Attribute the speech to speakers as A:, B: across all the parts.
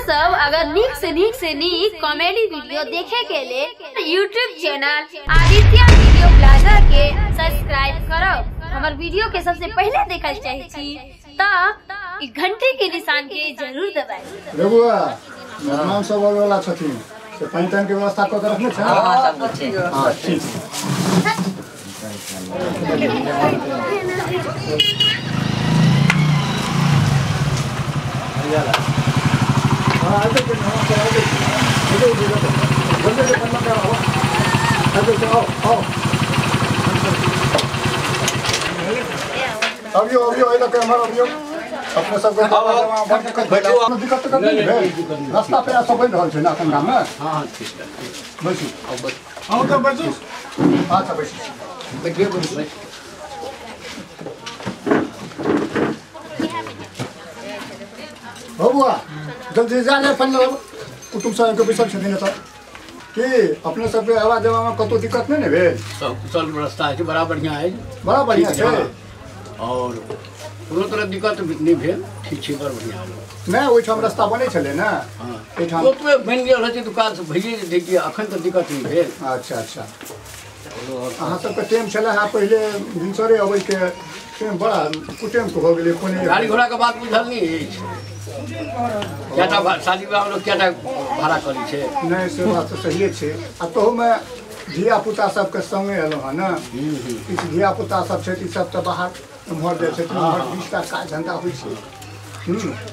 A: सब अगर नीक से नीक से नीक कॉमेडी वीडियो देखे के लिए YouTube channel Aditya video plaza के सब्सक्राइब करो। हमार वीडियो के सबसे पहले देखल चाहे छी त ई घंटी के निशान के जरूर दबाई।
B: रघुआ मेहमान सब आबै वाला छथिन से पानि तानि के व्यवस्था क के रखने छै।
C: हां सब कुछ छै।
B: हां ठीक। अभियो अभियो एला के हमर अभियो अपने सब के दिक्कत त नहीं भेल। रास्ता पे सब बनि रहल छै ना अखन गाम में।
D: हां ठीक है,
B: बैसू।
D: हां त बैसू।
B: अच्छा बैसू,
D: बैठिए बैसू।
B: हो बुआ जल्दी जा ले अपन कुटुंब सब के बैसल छथिन एतऽ की अपने सबके आवाज देवा में कतौ दिक्कत नहीं ने भेल।
D: सब कुशल व्यवस्था है, बड़ा बढ़िया है,
B: बड़ा बढ़िया छै
D: और कोनो तरह दिक्कत नहीं भेल। ठीक छै, बड़ बढ़िया।
B: नहीं ओहिठाम रास्ता बनै छलै ने।
D: हां एहिठाम ओतबे बनि गेल रहै छै तऽ काज भइए जेतै, अखन तऽ दिक्कत नहीं भेल।
B: अच्छा अच्छा, अहाँ सबके टाइम छलै हँ पहिले भिनसरे अबैके टाइम बड़ा कुटेम के भऽ गेलै। कोने
D: गाड़ी घोड़ा के बात बुझल नहीं अछि। केटा शादी विवाह लोग केटा भाड़ा करै छै।
B: नहीं से बात तऽ सहिए छै। आ तहूमे धिया पुता सबके संगे एलहुँ हँ ने, किछु धिया पुता सब छै ई सब तऽ बाहर एम्हर जाइ छै ओम्हर 20टा काज धन्धा होइ छै।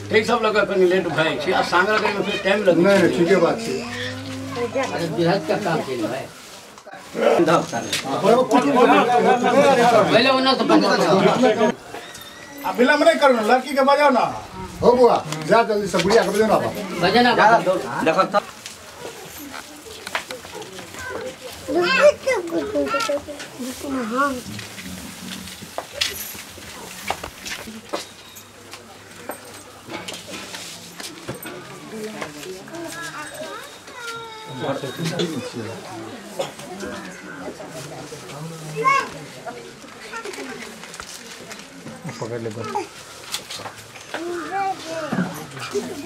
D: ताहि सब लऽ कऽ कनि लेट भऽ जाइ छै आ साँगर करैमे फेर टाइम लगै छै।
B: नहीं ठीके बात छै।
C: अरे बिहार का काम छै भाई। पहले ओना तो
E: आ विलम्ब नहीं करू, लड़की के बजाओ ना।
B: हो बुआ जा जल्दी से बुढ़िया के बजाओ ना।
C: बजना
F: देखो
B: पकड़ ले बस।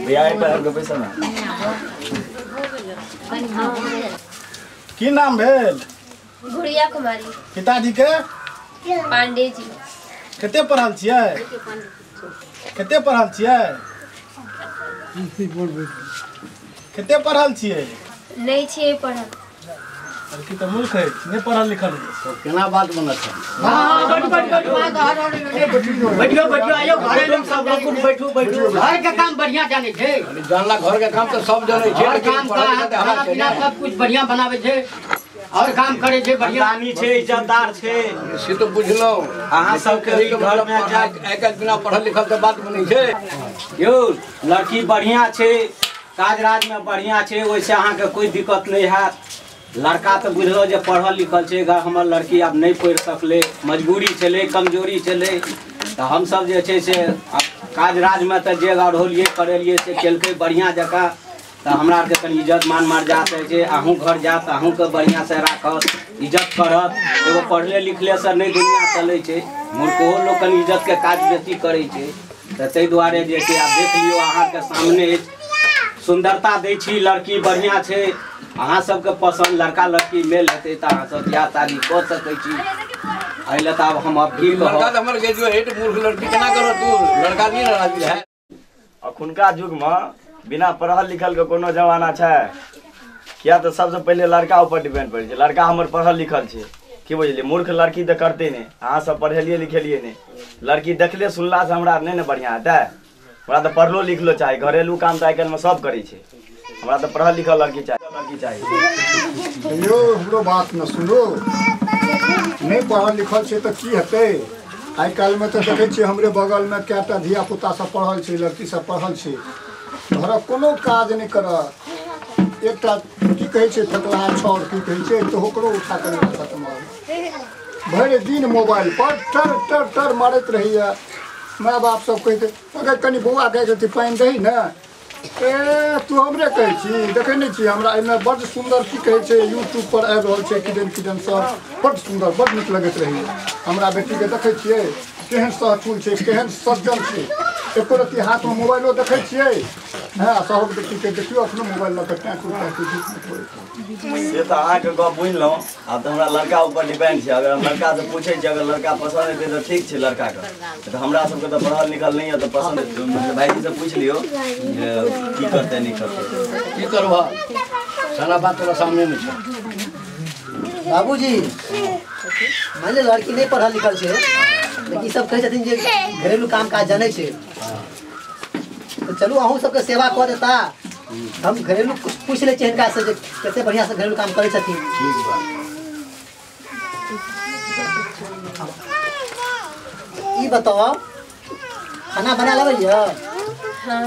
F: बियाह पर पैसा ना।
E: की नाम भेल?
A: गुड़िया कुमारी।
E: पिताजी के?
A: पांडे जी।
E: कते पढ़ल छियै? कते पढ़ल छियै? कते पढ़ल छियै?
A: नहीं छियै पढ़ल।
E: लड़की तऽ मूर्ख है, नहीं पढ़ल लिखल है
D: तो केना बात बनत है।
C: हां बैठ बैठ बैठ बैठियो बैठियो आइयो घरे लोग सब लोग बैठू बैठू। घर के काम बढ़िया जाने छै।
D: जानला घर के काम तऽ सब जानै छै।
C: घर काम खाना पीना सब कुछ बढ़िया बनावे छै और काम करे छै, बढ़िया
F: दानी छै, इज्जतदार छै।
D: से तो बुझलौ
F: अहाँ सब के घर में जा
D: आइ बिना पढ़ल लिखल तऽ बात बनै छै।
F: यौ लड़की बढ़िया छै, काज राज में बढ़िया छै, ओहिसे अहाँ के कोई दिक्कत नहीं हैत। लड़का तो बुझलो जे पढ़ल लिखल छै, हमर लड़की आब नहीं पढ़ि सकलै, मजबूरी छलै, कमजोरी छलै, तऽ हमसब जे छै से काज राजमे तऽ जे अढ़ौलियै करेलियै से केलकै बढ़िआँ जकाँ। तऽ हमरा आरके कनि इज्जत मान मर्यादा होइ छै। अहूँ घर जायत अहूँके बढ़िआँसँ राखत, इज्जत करत। एगो पढ़ले लिखलेसँ नहि दुनिया चलै छै, मूर्खो लोक कनि इज्जतके काज बेसी करै छै। तऽ ताहि दुआरे जे छै आब देख लियौ अहाँके सामने अछि, सुन्दरता दै छी, लड़की बढ़िआँ छै, अहाँ सबके पसन्द लड़का लड़की मेल हेतै तऽ अहाँ सब बियाह शादी कऽ सकै छी। एहि लए तऽ आब हम अब की कहब।
D: लड़का तऽ हमर ग्रेजुएट मूर्ख लड़की केना करत तू, लड़का नहि ने राजी रहै।
G: अखुनका युगमे बिना पढ़ल लिखल के कोनो जमाना छै? किया तऽ सबसँ पहिले लड़का ऊपर डिपेंड पड़ै छै। लड़का हमर पढ़ल लिखल छै, की बुझलियै? मूर्ख लड़की तऽ करतै नहि। अहाँ सब पढ़ेलियै लिखेलियै नहि, लड़की देखले सुनलासँ हमरा नहि ने बढ़िआँ हेतै। हमरा तऽ पढ़लो लिखलो चाही, घरेलू काम तऽ आइ काल्हिमे सब करै छै। हमरा तऽ पढ़ल लिखल लड़की चाही, लड़की चाही।
B: यौ हमरो बात न सुनू, नहीं पढ़ल लिखल छै तऽ की हेतै? आइ काल्हिमे तऽ देखै छियै हमरे बगलमे कएटा धिया पुता सब पढ़ल छै, लड़की सब पढ़ल छै, घरक कोनो काज नहि करत। एकटा की कहै छै फेकलाहा छाउर की कहै छै तऽ ओकरो उठा कऽ नहि राखत। भरि दिन मोबाइल पर टर टर टर मारैत रहैए। माय बाप सब कहैत अगर कनि बौआ कहै छथिन पानि दही ने, ए तू हमरे कहै छी, देखै नहि छी हमरा एहिमे बड्ड सुन्दर की कहै छै यूट्यूब पर आबि रहल छै किदन किदन सब, बड्ड सुन्दर बड्ड नीक लगैत रहैए। हमरा बेटीके देखै छियै केहन सहचुल छै, केहन सज्जन छै, एको रत्ती हाथमे मोबाइलो देखै छियै। हँ, सभक बेटीके देखियौ अखनो मोबाइल लऽ कऽ टाँकू टाँकू।
G: से तऽ अहाँके गप बुझलहुँ। आब तऽ हमरा लड़का ऊपर डिपेंड छै। अगर हम लड़कासँ पूछै छियै, अगर लड़का पसन्द हेतै तऽ ठीक छै लड़काके, तऽ हमरा सबके तऽ पढ़ल लिखल नहि यऽ तऽ पसन्द। भाइजीसँ पूछि लियौ जे की करतै नहि करतै।
D: की करबह, सारा बात तोरा सामनेमे छै।
C: बाबूजी, मान लिअ लड़की नहि पढ़ल लिखल छै, लेकिन सब कहै छथिन जे घरेलू काम काज जानै छै, तऽ चलू अहूँ सबके सेवा कऽ देता। हम घरेलू कुछ पूछि लै छियै हिनका से जे कते बढ़िआँ से घरेलू काम करै छथिन।
D: ठीक बा।
C: ई बताओ, खाना बना लेबै?
A: हाँ।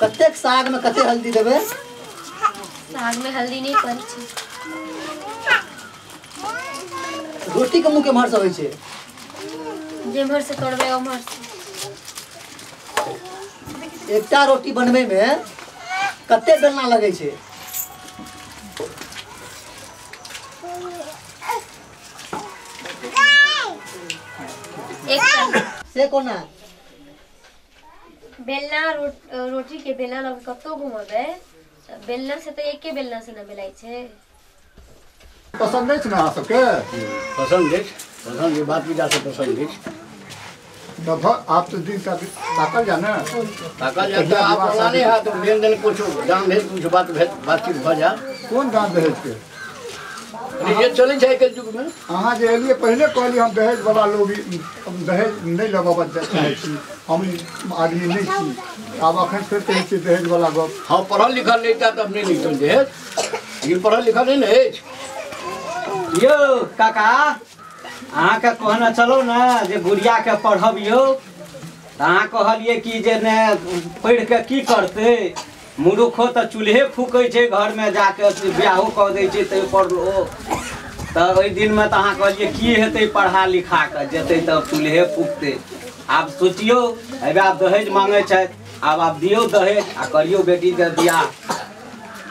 C: कतेक साग में कते हल्दी देबै?
A: साग में हल्दी नहीं पड़ै छै।
C: रोटी के मुँह केम्हर से होइ छै?
A: जेम्हर से तोड़बै ओम्हर से।
C: एकटा रोटी बनबै में कते बेलना लगै छै?
A: एकटा।
C: से कोना?
A: बेलना रोटी के बेलना लऽ कऽ कतौ घुमेबै तऽ बेलना से तऽ एके बेलना से न बेलाइ छै।
B: पसन्द अछि ने अहाँ सबके?
D: पसन्द अछि, पसन्द अछि, बात विचार से पसन्द अछि।
B: आब तऽ दिन ताकल जा ने।
D: ताकल जाए तऽ आब ओना नहि हैत, लेन देन कुछ दाम भेल, कुछ बात भेल, बातचीत भऽ जाए।
B: कोन दाम दहेज के?
D: जे चलै छै आइकाल्हि युगमे।
B: अहाँ जे एलियै पहिले कहलियै हम दहेज वाला लोग, दहेज नहि लेबऽ चाहै छी, हम आदमी नहि छी। आब अखन फेर कहै छियै दहेज वाला गप।
D: हँ, पढ़ल लिखल नहि तऽ तब नहि लिखल दहेज, लेकिन पढ़ल लिखल नहि ने अछि।
F: यौ काका, अहाँके कहने चलू ने जे गुड़ियाके पढ़बियौ, तऽ अहाँ कहलियै कि जे नहि पढ़ि कऽ की करतै, मूर्खो तऽ चूल्हे फूकै छै घरमे जाके, बियाहो कऽ दै छै ताहिपर ओ। तऽ ओहि दिनमे तऽ अहाँ कहलियै की हेतै पढ़ा लिखा कऽ, जेतै तऽ चूल्हे फूकतै। आब सोचियौ, हेबे आब दहेज मांगै छथि, आब आब दियौ दहेज आ करियौ बेटीके बियाह।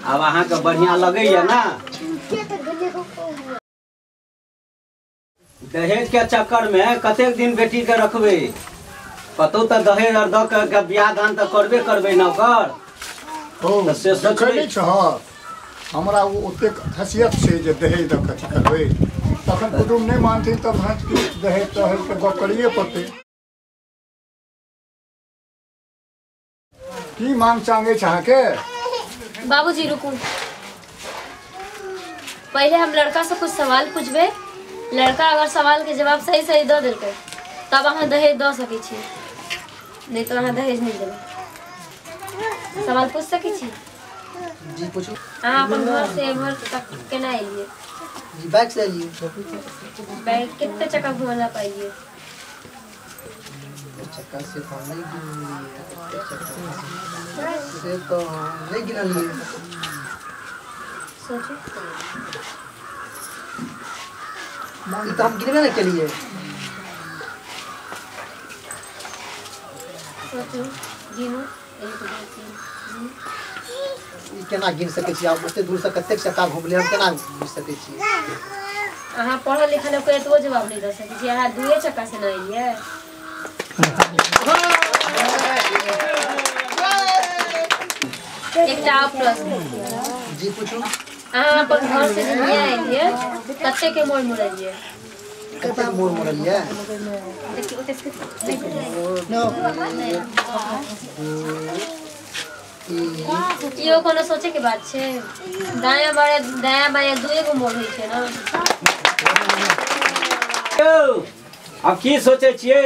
F: आब अहाँके बढ़िआँ लगैए ने? दहेज के चक्कर में कतेक दिन बेटी के रखबै? कतौ तऽ दहेज आर दऽ के बियाह दान तऽ करबे करबै ने ओकर।
B: ओ
F: से
B: देखै नहि छह हमरा ओ ओतेक हैसियत छै जे दहेज दऽ कऽ अथी करबै? तखन कुटुम्ब नहि मानथिन तब दहेज तहेज के गप करैए पड़तै। की मांग चांग अछि अहाँके?
A: बाबूजी रुकू, पहले हम लड़का से कुछ सवाल पूछबै। लड़का अगर सवाल के जवाब सही सही दऽ देलकै तब अहाँ दहेज दऽ सकै छी, नहीं तो अहाँ दहेज नहीं देबै। सवाल पूछ सकै छी?
C: जी पूछू।
A: अहाँ अपन घर से एम्हर तक केना एलियै?
C: जी बाइक से एलियै।
A: बाइक कते चक्का घुमला पाइलियै?
C: चक्का से तो नहीं गिनलियै, से तो नहीं गिनलियै।
A: सोचू।
C: ई तो हम गिनबे नहीं केलियै।
A: सोचू, गिनू। 1 2 3
C: ई केना गिन सकै छी? आब ओते दूर से कतेक चक्का घुमलियै, हम केना गिन सकै छी?
A: अहाँ पढ़ल लिखल लोकके एतबो जवाब नहीं दऽ सकै छी। अहाँ दुए चक्का से नहि एलियै। एकटा और प्रश्न।
C: जी पूछू।
A: अहाँ अपन घर से जहिया एलियै कते के मोड़ मुड़लियै?
C: कतेक मोड़ मुड़लियै?
A: इहो कोनो सोचे के बात छै? दायाँ बायाँ दुए गो मोड़ होइ छै ने।
F: यौ आब की सोचै छियै?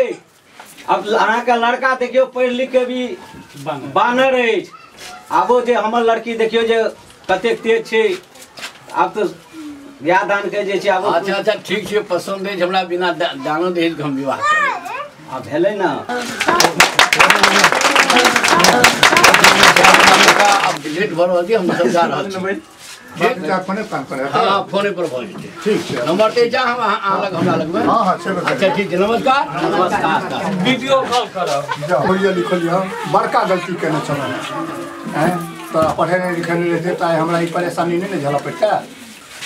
F: आब अहाँके लड़का देखियौ पढ़ि लिख के भी बानर अछि। आबो जे हमर लड़की देखियौ जे कतेक तेज छै। आब तऽ बियाह दान के जे छै आब।
D: अच्छा अच्छा ठीक छै, पसन्द अछि हमरा, बिना दानो दहेज के हम विवाह करब।
F: आब भेलै ने।
D: आब लेट भऽ रहल छै, हम सब जा रहल छी।
B: फोने पर?
D: हाँ, फोने पर भऽ जेतै।
B: ठीक छै।
D: नंबर तऽ जा हम अहाँ लग, हमरा लगमे।
B: हाँ हाँ छेबे करै।
D: अच्छा ठीक छै, नमस्कार।
F: नमस्कार।
H: वीडियो कॉल करब।
B: जा पढ़िए लिखल यऽ, बड़का गलती केने छलहुँ हैं। तोरा पढ़े नहि लिखे नहि रहतै तऽ आइ हमरा ई परेशानी नहि ने झेलऽ पड़तै।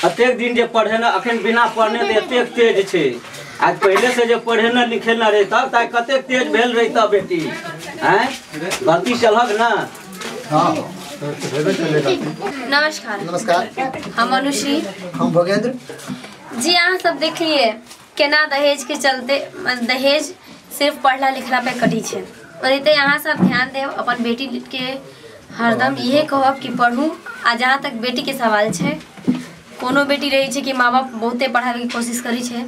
F: एतेक दिन जे पढ़े ने, अखन बिना पढ़ने तऽ एतेक तेज छै। आज पहले से जे पढ़े न लिखे न रहितह त कतेक तेज भेल रहितह बेटी। हैं गलती चलहक ना।
B: हाँ तो चलेगा।
A: नमस्कार।
C: नमस्कार।
A: हम अनुश्री।
C: हम भोगेंद्र
A: जी। अहाँ सब देखलिए केना दहेज के चलते दहेज सिर्फ पढ़ला लिखला पे कटी छै। ओनाहिते अहाँ सब ध्यान देब अपन बेटी के, हरदम इहे कहब कि पढ़ू। आ जहाँ तक बेटी के सवाल छै, कोनो बेटी रहै छै कि माँ बाप बहुते पढ़ाबैके कोशिश करै छै,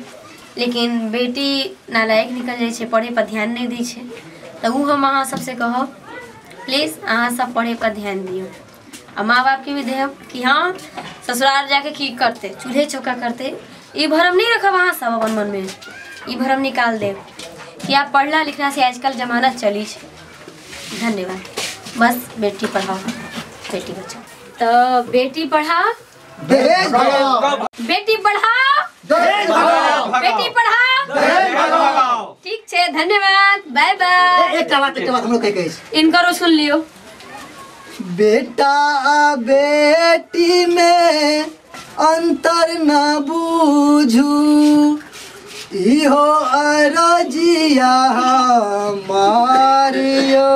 A: लेकिन बेटी नालायक निकल जाइ छै, पढ़े पर ध्यान नहि दै छै। तऽ ओ हम अहाँ सबसे कहब प्लीज अहाँ सब पढ़े पर ध्यान दियौ आ माँ बापके भी देब कि हाँ ससुराल जाके की करते, चूल्हे चौका करते। ई भरम नहीं रखब अहाँ सब अपन मन में, ई भरम निकाल देब कि आप पढ़ला लिखला से आजकल जमाना चली छै। धन्यवाद। बस बेटी पढ़ाओ बेटी बचाओ। तो बेटी पढ़ाओ
C: दहेज भगाओ,
A: बेटी पढ़ाओ
C: दहेज भगाओ,
A: बेटी पढ़ाओ
F: दहेज भगाओ।
A: ठीक छै, धन्यवाद, बाय बाय।
C: एकटा बात हमरो कहि कहै छी,
A: इनकरो सुन लियो।
C: बेटा बेटी में अंतर न बूझू, इहो अरजिया मारियो,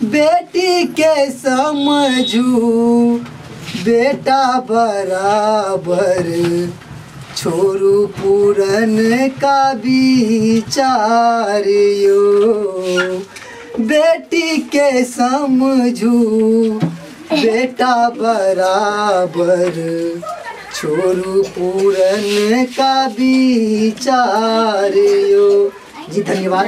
C: बेटी के समझू बेटा बराबर, छोरू पूरन का विचारियो, बेटी के समझू बेटा बराबर, छोरू पूरन का विचारियो। जी धन्यवाद।